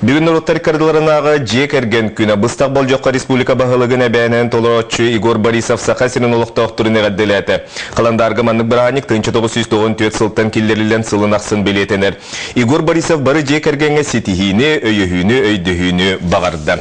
Бүгүн норуоттар ыккардыларынааҕы дьиэ кэргэн күнэ быстах болдьоххо республика баһылыгын эбээнэн толорооччу Егор Борисов Саха сирин олохтоохторун эҕэрдэлээтэ. Халандаарга маннык бырааһынньык 1994 сылтан киллэриллэн сылын ахсын бэлиэтэнэр. Егор Борисов бары дьиэ кэргэҥҥэ ситиһиини, өйөһүүнү, өйдөһүүнү баҕарда.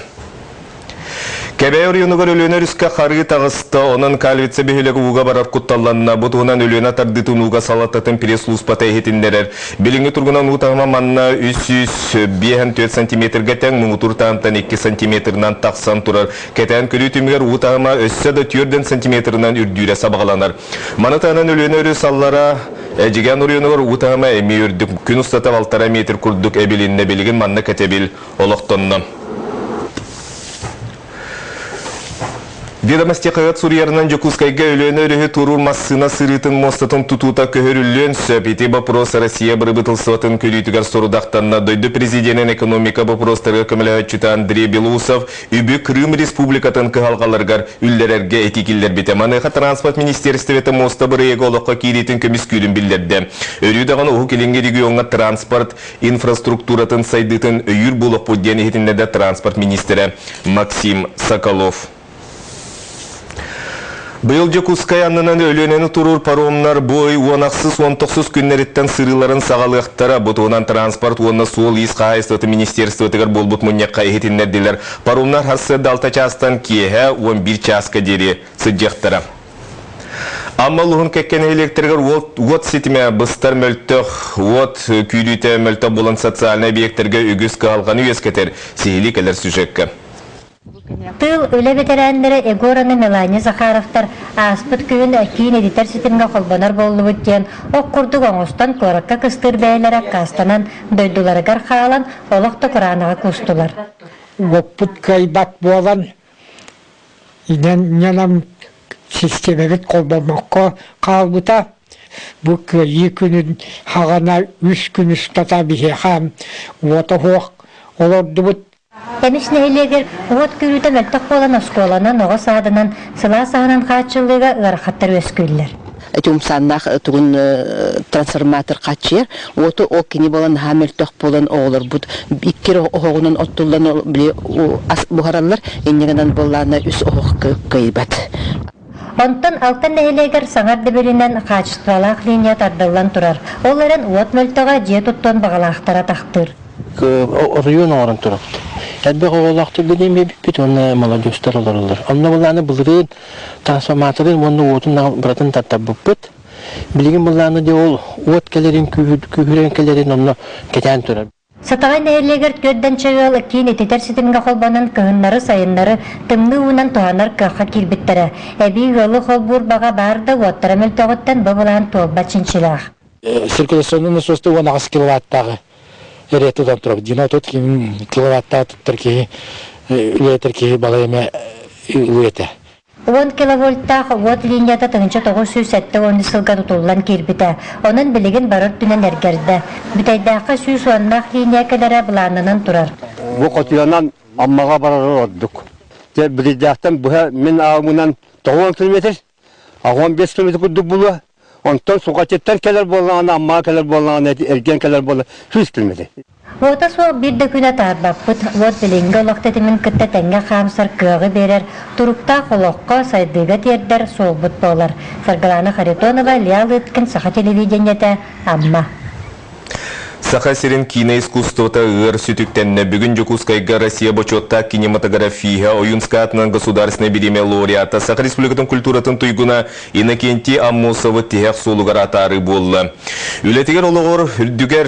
Кэбээйи оройуонугар Өлүөнэ өрүскэ харыы таҕыста, онон Кальвица бөһүөлэгэ ууга барар кутталланна. Бу туһунан Өлүөнэ тардыытын ууга салалтатын пресс-службата иһитиннэрэр. Билиҥҥи туругунан уу таһыма манна 354 сантиметрга тэҥ, муҥутуур таһымтан 2 сантиметрынан тахсан турар. Кэтээн көрүү түмүгэр уу таһыма өссө да 4 сантиметрынан үрдүүрэ сабаҕаланар. Маны таһынан Өлүөнэ өрүс аллара Эдьигээн оройуонугар уу таһыма эмиэ үрдүк. Күн устата балтараа метр курдук эбилиннэ. Билигин манна кэтэбил олохтонно. Ведомости хаһыат суруйарынан Дьокуускайга Өлүөнэ өрүһү туоруур массыына сырыытын муостатын тутуута көһөрүллүөн сөп. Ити боппуруос Россия бырабыыталыстыбатын көрүүтүгэр сорудахтанна. Дойду президенин экономика боппуруостарыгар көмөлөһөөччүтэ Андрей Белоусов үбү Крым Республикатын кыһалҕаларыгар үллэрэргэ этии киллэрбитэ. Маныаха транспорт министиэристибэтэ муоста бырайыага олоххо киириитин көмүскүүрүн биллэрдэ. Өрүү даҕаны Уһук Илиҥҥи региоҥҥа транспорт инфраструктуратын сайдыытын өйүүр буолуохпут диэн иһитиннэрдэ транспорт миниистирэ Максим Соколов. Быйыл Дьокуускай аннынан Өлүөнэни туруур паромнар бу ый 10-ахсыс 19 күннэриттэн сырыыларын саҕалыахтара. Бу туһунан транспорт уонна суол-иис хаһаайыстыбатын министерствотыгар буолбут мунньахха иһитиннэрдилэр. Паромнар сарсыарда 6 чаастан киэһэ 11 чааска диэри сылдьыахтара. Амма улууһун кэккэ нэһилиэктэригэр уот ситимэ быстар мөлтөх, уот күүрүүтэ мөлтөх буолан социальнай объектарга үгүс кыһалҕаны үөскэтэр, сиһилии кэлэр сюжекка. Тыыл үлэ бэтэрээннэрэ Егор уонна Мелания Захаровтар ааспыт күһүн киин ититэр ситимҥэ холбонор буоллубут диэн ох курдук оҥостон куоракка кыстыыр бэйэлэрэ аккаастанан дойдуларыгар хаалан олох да кураанаҕа куустулар. Уоппут кыайбат буолан Инэн систиэмэбит холбоммокко хаалбыта. Бу Кыайыы күнүн хаҕана үс күн устата биһиэхэ уота суох олордубут. Эмис нэһилиэгэр уот күүрүүтэ мөлтөх буолан оскуоланан, оҕо саадынан, сылаас аһынан хааччыллыыга ыарахаттар үөскүүллэр. Эти умсааннаах тугун трансформатор хааччыйар. Уоту ол кини буолан наһаа мөлтөх буолан оҕолорбут икки оһоҕунан оттуллан били ас буһараллар. Инньэ гынан буоллаана үс оһох кыайбат. Онтон Алтан нэһилиэгэр саҥа ирдэбилинэн хаачыстыбалаах линия тардыллан турар. Ол эрэн уот мөлтөҕө дьиэ туттуон баҕалаахтара тахтыыр. Оройуон оҥорон турабыт. Элбэх оҕолоохтор билим эбиппит уонна молодежтар олороллор. Онно былааны былырыын трансформаторын уонна уотун быратын тартарбыппыт. Билигин былааны дьэ ол уот кэлэрин күүһүрэн кэлэрин онно кэтээн турар. Сатаҕай нэһилиэгэр түөрдэнчэ ыал киин ититэр ситимҥэ холбонон кыһыннары-сайыннары тымныы уунан туһанар кыахха киирбиттэрэ. Эбии ыалы холбуур баҕа баар да уоттара мөлтөҕүттэн бу былаан туолбат чинчилээх. Циркуляционный насоста 18 киловаттааҕы эрэ тутан турабыт. Дина отут киловаттаах туттар киһи үлэтэр киһи балай эмэ үлэтэ. 10 киловольттаах уот линията 1970 сылга тутуллан киирбитэ. Онон билигин бары өттүнэн эргэрдэ. Бүтэйдээххэ сүүс уоннаах линия кэлэрэ былааннанан турар. Бу хотуйанан Аммаҕа барары ордук. Дьэ, Бүтэйдээхтэн быһа мин аамынан 90 километр, 15 километр курдук булуо. Онтон Сухачыттан кэлэр буоллаҕына, Аммаҕа кэлэр буоллаҕына, эргиэн кэлэр буолла 100 километр. Уота суох биир да күн атаарбаппыт, уот билиҥҥи олох тэтимин кытта тэҥҥэ хаамсар кыаҕы биэрэр, туруктаах олоххо, сайдыыга тиэрдэр суолбут буолар. Саргылаана Харитонова, Илья Лыткин, Саха телевидениетэ, Амма. Саха сирин киинэ искусствота ыар сүтүктэннэ. Бүгүн Дьокуускайга Россия бочуоттаах кинематографиһа, Ойуунскай аатынан государственнай бириэмийэ лауреата, Саха Республикатын культуратын туйгуна Иннокентий Аммосовы тиһэх суолугар атаарыы буолла. Үлэтигэр олоҕор үрдүгэр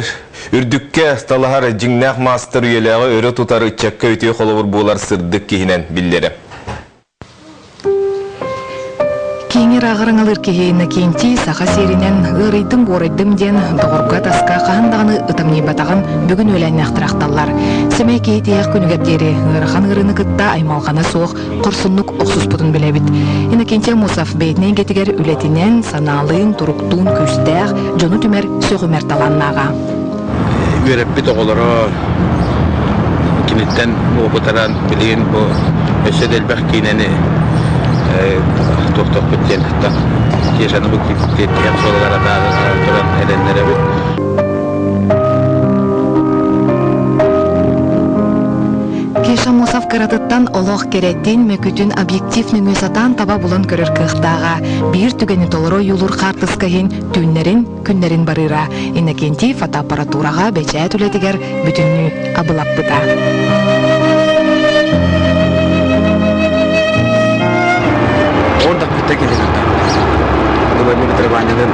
үрдүккэ талаһар дьиҥнээх маастар үйэлээҕи өрө тутар ыччакка үтүө холобур буолар сырдык киһинэн биллэрэ. Киэҥ ырааҕыраҥалыыр киһи Иннокентий саха сиэринэн ыарыйдым-буорайдым диэн доҕорго-атаска хаһан даҕаны ытамньыйбатаҕын бүгүн үөлээннээхтэр ахталлар. Сэмэй киһи тиһэх күнүгэр диэри ыарахан ыарыыны кытта аймалҕана суох хорсуннук охсуспутун билэбит. Иннокентий Аммосов бэйэтин эйгэтигэр үлэтинэн, санаалыын, туруктуун күүстээх, дьону түмэр сөҕүмэр талааннааҕа. Үөрэппит оҕолоро киниттэн уопутаран билигин бу өссө да элбэх киинэни туохтуохпут диэн Кешаны бу тиһэх суолугар атааран туран эрэннэрэбит. Кыратыттан олох кэрэтин, мөкүтүн объектив нөҥүө сатаан таба булан көрөр кыахтааҕа. Биир түгэни толору ойуулуур хаартыска иһин түүннэрин, күннэрин барыыра. Иннокентий фотоаппаратураҕа бэчээт үлэтигэр бүтүннүү абылаппыта. Ордахпытта кэлин Думаю, Петрованянын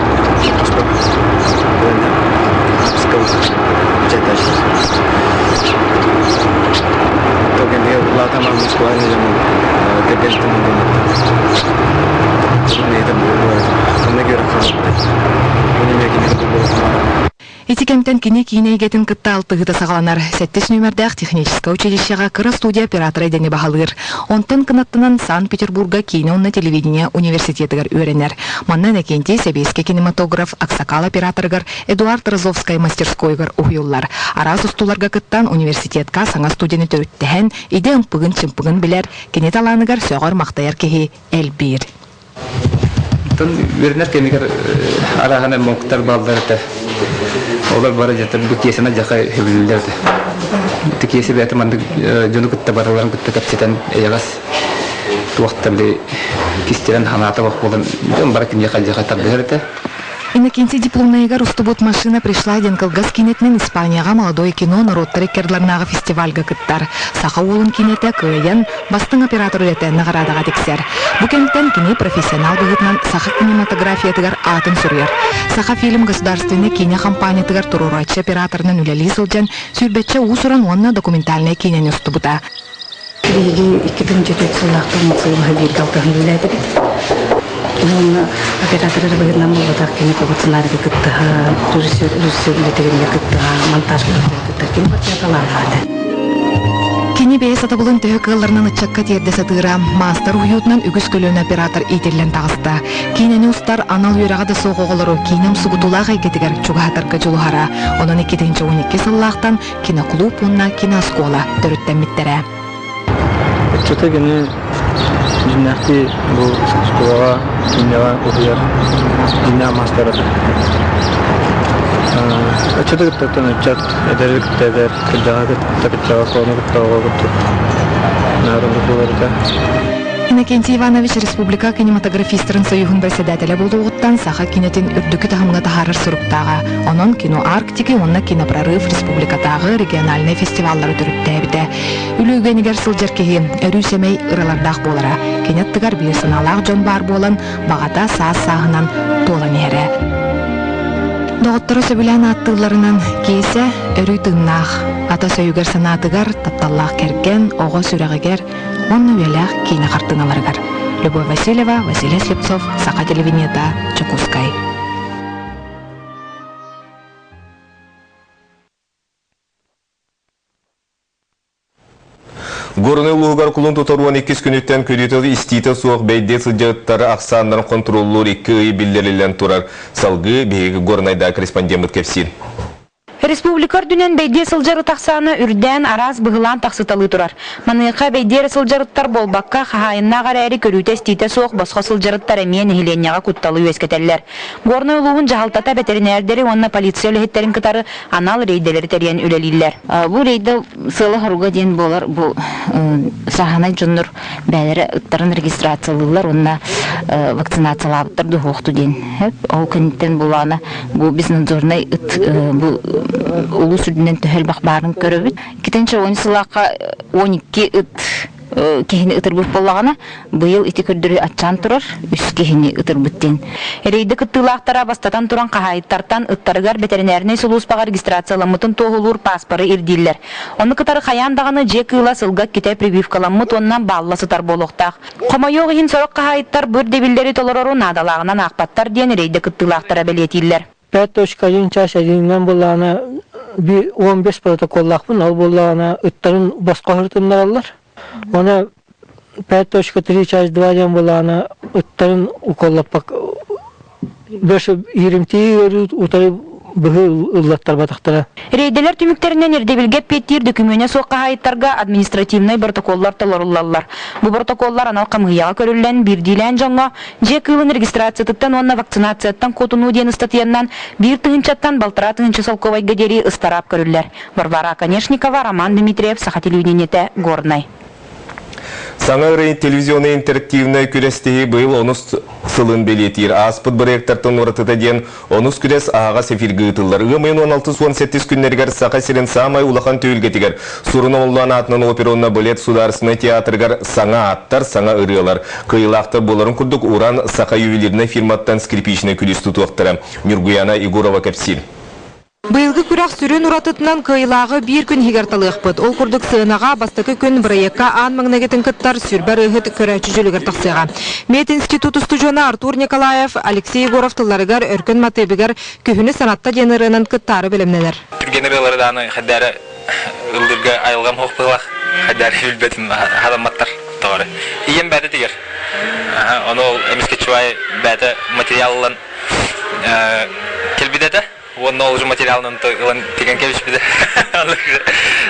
Ити кэмтэн кини киинэ эйгэтин кытта алтыһыыта саҕаланар. Сэттис нүөмэрдээх техническэй училищеҕа кыра студия оператора идэни баһылыыр. Онтон кынаттанан Санкт-Петербурга киинэ уонна телевидение университетыгар үөрэнэр. Манна Иннокентий сэбиэскэй кинематограф аксакал операторыгар Эдуард Розовскай мастерскойугар уһуйуллар. Араас устууларга кыттан университетка саҥа студияны төрүттэһэн, идэ ымпыгын-чымпыгын билэр, кини талааныгар сөҕөр-махтайар киһи элбиир. Оттон үөрэнэр кэмигэр арааһына муҥкуттар бааллар этэ. Олор бары дьэ бу киэсэни дьаха сөбүлүүллэр этэ. Ити киэсэ бэйэтэ маннык дьону кытта барыларын кытта кэпсэтэн эйэҕэс туох да били кистэлэн санаата буолан дьон бары киниэхэ дьаха тардыһар этэ. Иннокентий дипломнайыгар устубут «Машина пришла» диэн кылгас киинэтинэн Испанияҕа «Молодое кино» норуоттар иккардыларынааҕы фестивальга кыттар. Саха уолун киинэтэ кыайан, бастыҥ оператор үлэтэ наҕараадаҕа тиксэр. Бу кэмтэн кини профессионал быһыытынан саха кинематографиятыгар аатын суруйар. Сахафильм государственнай киинэ хампаанньатыгар туруорааччы операторынан үлэлии сылдьан, сүүрбэччэ уус-уран уонна документальнай киинэни устубута. Биһиги 2004 сыллаахтан сылбаһа бииргэ алтыһан үлэлээтибит. Уонна оператор эрэ быһыытынан буолбатах, кини тугу сценарийга кыттыһа, режиссер, режиссер үлэтигэр кыттыһа, монтажка кыттар, кини барыта талааннаах этэ. Кини бэйэ сатабылын төһө кыалларынан ыччакка тиэрдэ сатыыра, маастар уһуйуутунан үгүс көлүөнэ оператор иитиллэн таҕыста. Киинэни устар анал үөрэҕэ да суох оҕолору киинэ умсугутуулаах эйгэтигэр чугаһатарга дьулуһара. Онон 2012 сыллаахтан киноклуб уонна кинооскуола төрүттэммиттэрэ. Ыччата кини дьиҥнээхтии бу оскуолаҕа, киинэҕэ уһуйар дьиҥнээх маастар этэ. Ыччаты кытта ыччат, эдэри кытта эдэр, кырдьаҕаһы кытта кырдьаҕас, оҕону кытта оҕо курдук наар оннук буолар этэ. Иннокентий Иванович республика кинематографистарын союһун председателэ буолуоҕуттан саха киинэтин үрдүкү таһымҥа таһаарар соруктааҕа. Онон Кино Арктики уонна Кинопрорыв республикатааҕы региональнай фестиваллары төрүттээбитэ. Үлэ үгэнигэр сылдьар киһи өрүү сэмэй ыралардаах буолара. Кини аттыгар биир санаалаах дьон баар буолан, баҕата саас-сааһынан туолан иһэрэ. Доҕотторо сөбүлээн ааттыылларынан Киэсэ өрүү тыыннаах, ата сөйүгэр-санаатыгар, тапталлаах кэргэн, оҕо сүрэҕигэр уонна үйэлээх киинэ хартыыналарыгар. Любовь Васильева, Василий Слепцов, Саха телевидениета, Дьокуускай. Горнай улууһугар кулун тутар 12 күнүттэн көрүүтэ истиитэ суох бэйдиэ сылдьыттары ахсааннарын хонтуруоллуур икки ый биллэриллэн турар. Салгыы биһиги Горнайдаа корреспондеммыт кэпсиир. Республика үрдүнэн бэйдиэ сылдьар ыт ахсаана үрдээн араас быһылаан тахсыталыы турар. Маныаха бэйдиэ эрэ сылдьар ыттар буолбакка, хаһаайыннаах эрээри көрүүтэ-истиитэ суох босхо сылдьар ыттар эмиэ нэһилиэнньэҕэ кутталы үөскэтэллэр. Горнай улууһун дьаһалтата бэтэринээрдэри уонна полиция үлэһиттэрин кытары анал рейдэлэри тэрийэн үлэлииллэр. Бу рейдэ сыала-соруга диэн буолар бу сааһынай дьоннор бэйэлэрэ ыттарын регистрациялыыллар уонна вакцинациялаабыттар дуһуохту диэн. Ол кэнниттэн булаана бу безнадзорнай ыт бу улуус үрдүнэн төһө элбэх баарын көрөбүт. Иккитинчи он сылаахха 12 ыт киһини ытырбыт буоллаҕына, быйыл ити көрдөрүү аччаан турар, үс киһини ытырбыт диэн. Рейдэ кыттыылаахтара бастатан туран хаһаайыттартан ыттарыгар бэтэринээринэй сулууспаҕа регистрацияламмытын туоһулуур пааспары ирдииллэр. Ону кытары хайаан даҕаны дьиэ кыыла сылга иккитэ прививкаламмыт уонна баалла сытар буолуохтаах. Хомойуох иһин сорох хаһаайыттар бу ирдэбиллэри толорору наадалааҕынан аахпаттар диэн рейдэ кыттыылаахтара бэлиэтииллэр. 5.1 час эрииннэн буллаҕына 15 протоколлаахпын, ол буллаҕына ыттарын босхо сырытыннараллар. Оны 5.3 час 2 диэн буллаҕына ыттарын уколлаппак ииримтии ыарыы утары быһыы ыллаттарбатахтара. Рейдэлэр түмүктэринэн ирдэбилгэ эппиэттиир дөкүмүөнэ суох хаһаайыттарга административнай протоколлар толоруллаллар. Бу протоколлар анал хамыыһыйаҕа көрүллэн, биирдиилээн дьоҥҥо дьиэ кыылын регистрациятыттан уонна вакцинацияттан куотунуу диэн ыстатыйаннан биир тыһыынчаттан балтараа тыһыынча солкуобайга диэри ыстараап көрүллэр. Варвара Оконешникова, Роман Дмитриев, Саха телевидениетэ, Горнай. Саҥа ырыа телевизионнай интерактивнай күрэстэһии быйыл онус сылын бэлиэтиир. Ааспыт бырайыактартан уратыта диэн онус күрэс аһаҕас эфиргэ ыытыллар. Ыам ыйын 16-17 күннэригэр Саха сирин саамай улахан түһүлгэтигэр Сурун Омоллоон аатынан опера уонна балет судаарыстыбаннай театрыгар саҥа ааттар, саҥа ырыалар кыайыылаахтар буоларын курдук Уран саха ювелирнай фирматтан скрипичнай күлүүс тутуохтара. Ньургуяна Егорова кэпсиир. Быйылгы күрэх сүрүн уратытынан кыайыылааҕы биир күн иһигэр талыахпыт. Ол курдук сыанаҕа бастакы күн бырайыакка аан маҥнайгытын кыттар сүрбэ ырыаһыт көрөөччү дьүлүгэр тахсыаҕа. Мединститут устудьуона Артур Николаев, Алексей Егоров тылларыгар Өркөн матыыбыгар Күһүнү санатта диэн ырыанан кыттаары бэлэмнэнэр. Түргэн ырыалары даҕаны хайдары ыллыырга айылҕам суох быһыылаах. Хайдары билбэтим хатамматтар тоҕо эрэ. Ийэм бээтэ тигэр. Ону ол эмискэ чувай бээтэ материал ылан кэлбит этэ. Уонна ол материалынан ылан тигэн кэбиспитэ.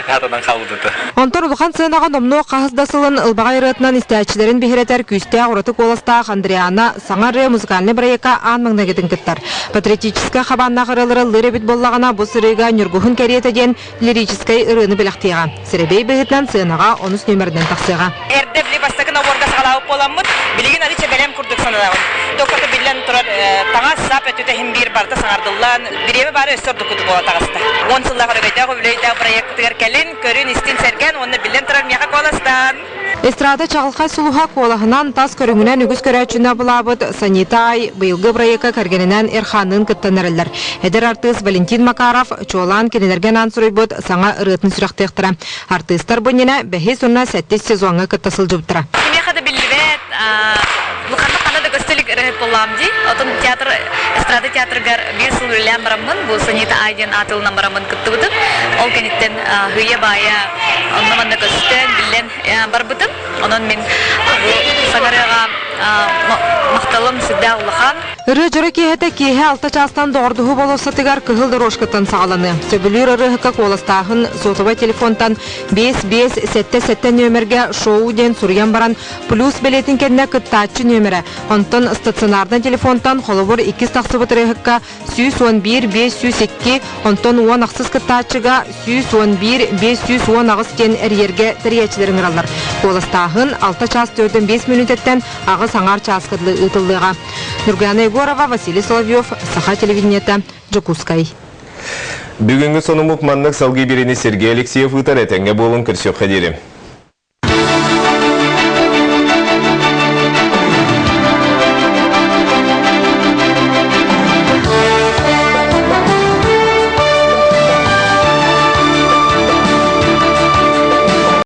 Хатанан хаалбыта. Онтон улахан сыанаҕа номнуо хаһыс да сылын ылбаҕай ырыатынан истээччилэрин биһирэтэр күүстээх ураты куоластаах Андриана саҥа ырыа музыкальнай бырайыакка аан маҥнайгытын кыттар. Патриотическай хабааннаах ырыалары ыллыыр эбит буоллаҕына, бу сырыыга Ньургуһун кэриэтэ диэн лирическэй ырыаны бэлэхтиэҕэ. Сэрэбиэй быһыытынан сыанаҕа онус нүөмэринэн тахсыаҕа. Эрдэ били бастакы наборга саҕалаабыт буоламмыт, билигин арыыча бэлэм курдук сананабын. Токото биллэн турар таҥас-сап өттүтэ иһин биир барыта саҥардыллан, бириэмэ баара өссө ордук курдук буола таҕыста. 10 сыллаах өрөгөйдөөх үбүлүөйдээх проекпытыгар кэлин, көрүн, истин, сэргэн уонна биллэн турар миэхэ куоластаан. Эстрада чаҕылхай сулуһа куолаһынан, тас көрүҥүнэн үгүс көрөөччүнү абылаабыт Санита Ай быйылгы бырайыакка кэргэнинээн Эрхаанныын кыттан эрэллэр. Эдэр артыыс Валентин Макаров чуолаан кинилэргэ анаан суруйбут саҥа ырыатын сүрэхтиэхтэрэ. Артыыстар бу иннинэ бэһис уонна сэттис сезоҥҥа кытта сылдьыбыттара. Кимиэхэ да биллибэт, ханна ханна да көстө илик ырыаһыт буоллаҕым дии. Отон театр, эстрада театрыгар биир сыл үлэлээн бараммын, бу Санита Ай диэн аат ылынан бараммын кыттыбытым. Ол кэнниттэн һыйа-баайа онно-манна көстөн, биллэн барбытым. Онон мин бу саҥарыаҕа махталым сүрдээх улахан. Ырыа дьоро киэһэтэ киэһэ алта чаастан доҕордоһуу болуоссатыгар кыһыл дорожкаттан саҕаланыа. Сөбүлүүр ырыаһыкка куоластааһын сотовай телефонтан 5 5 7 7 нүөмэргэ шоу диэн суруйан баран плюс бэлиэтин кэннэ кыттааччы нүөмэрэ. Онтон стационарнай телефонтан холобур иккис тахсыбыт ырыаһыкка 111 502, онтон 10 ахсыс кыттааччыга 111 518 диэн эрийэргэ тэрийээччилэр ыҥыраллар. Куоластааһын 6 чаас 4 5 мүнүүтэттэн аҕыс аҥаар чааска дылы ыытыллыаҕа. Нургана Егорова, Василий Соловьев, Саха телевидениета, Дьокуускай. Бүгүҥҥү сонуммут маннык. Салгыы биэриини Сергей Алексеев ыытар. Этэҥҥэ буолуҥ, көрсүөххэ диэри.